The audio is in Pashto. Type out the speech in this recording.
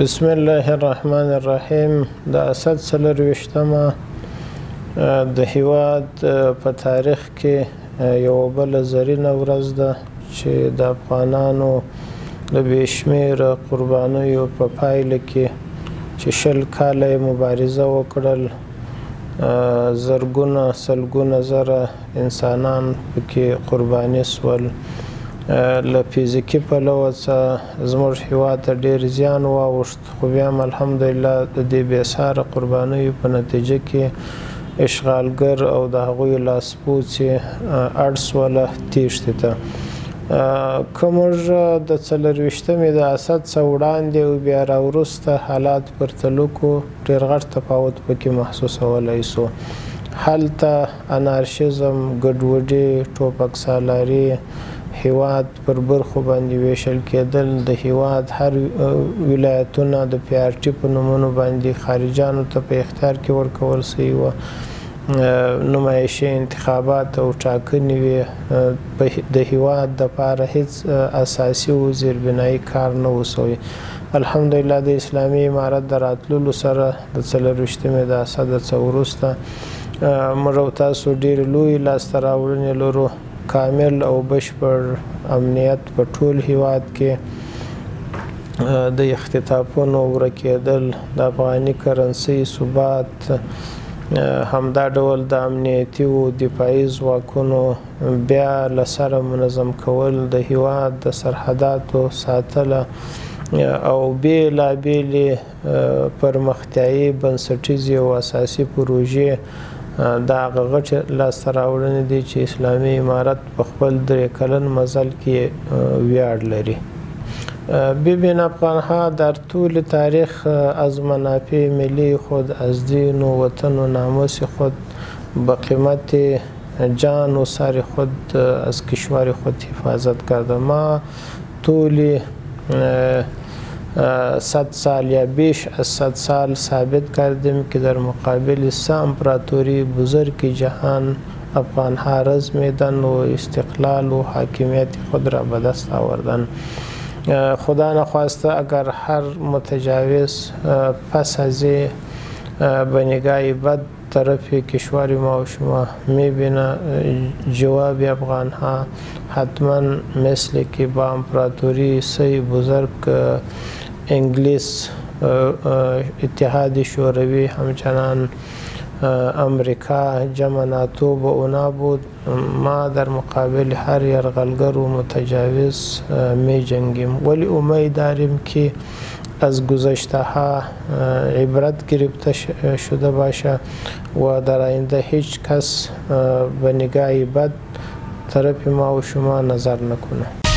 بسم الله الرحمن الرحیم. د اسد 24مه د هیواد په تاریخ کې یوه بله زرینه ورځ ده چې د افغانانو د بې شمېره قربانیو په پایله کې چې 20 کاله یې مبارزه وکړل، زرګونه سلګونه زره انسانان پکې قرباني سول. له فزیکي پلوه څخه زموږ هیواد ته ډېر زیان واوښت، خو بیا هم الحمدلله د دې بېساره قربانیو په نتیجه کې اشغالګر او د هغوی لاسپوڅي اړ سوله تېښتې ته. که موږ د 24مې د اسد څخه وړاندې او بیا راوروسته حالات پرتله کړو، ډېر غټ تفاوت پکې محسوسولی سو. هلته انارشیزم، ګډوډي، ټوپک سالاري، هیواد پر برخو باندې ویشل کېدل، د هیواد هر ولایتونه د پي آر ټي په نومونو باندې خارجانو ته په اختیار کې ورکول سوي وه، نمایشي انتخابات او ټاکنې وې، د هیواد دپاره هیڅ اساسي او زیربنایي کار نه و سوی. الحمدلله د اسلامي امارت د راتللو سره د 24مې د اسد څخه وروسته موږ او تاسو ډېرې لویې لاسته راوړنې لرو. کامل او بشپړ امنیت په ټول هیواد کې، د اختطافونو ورکېدل، د افغاني کرنسۍ ثبات، همدا ډول د امنیتي او دفاعي ځواکونو بیا له سره منظم کول، د هیواد د سرحداتو ساتله او بېلابېلې پرمختیایي بنسټیزې او اساسي پروژې دا هغه غټې لاسته راوړنې دي چې اسلامي امارت په خپل 3 کلن مزل کې ویاړ لري. ببین افغانها در طول تاریخ از منافع ملی خود، از دین و وطن و ناموس خود به قیمت جان و سر خود از کشور خود حفاظت کرده. ما طول 100 سال یا بیش از 100 سال ثابت کردیم که در مقابل سه امپراتوری بزرگ جهان افغانها رزمیدن و استقلال و حاکمیت خود را به دست آوردن. خدا نخواسته اگر هر متجاوز پس از به نگاه بد طرف کشور ما و شما میبینه، جواب افغانها حتما مثل که با امپراتوری سه بزرگ انگلیس، اتحاد شوروی، همچنان امریکا جمع ناتو به اونا بود. ما در مقابل هر یرغلگر و متجاوز می جنگیم، ولی امید داریم که از گذشته ها عبرت گرفته شده باشه و در آینده هیچ کس به نگاه بد طرف ما و شما نظر نکنه.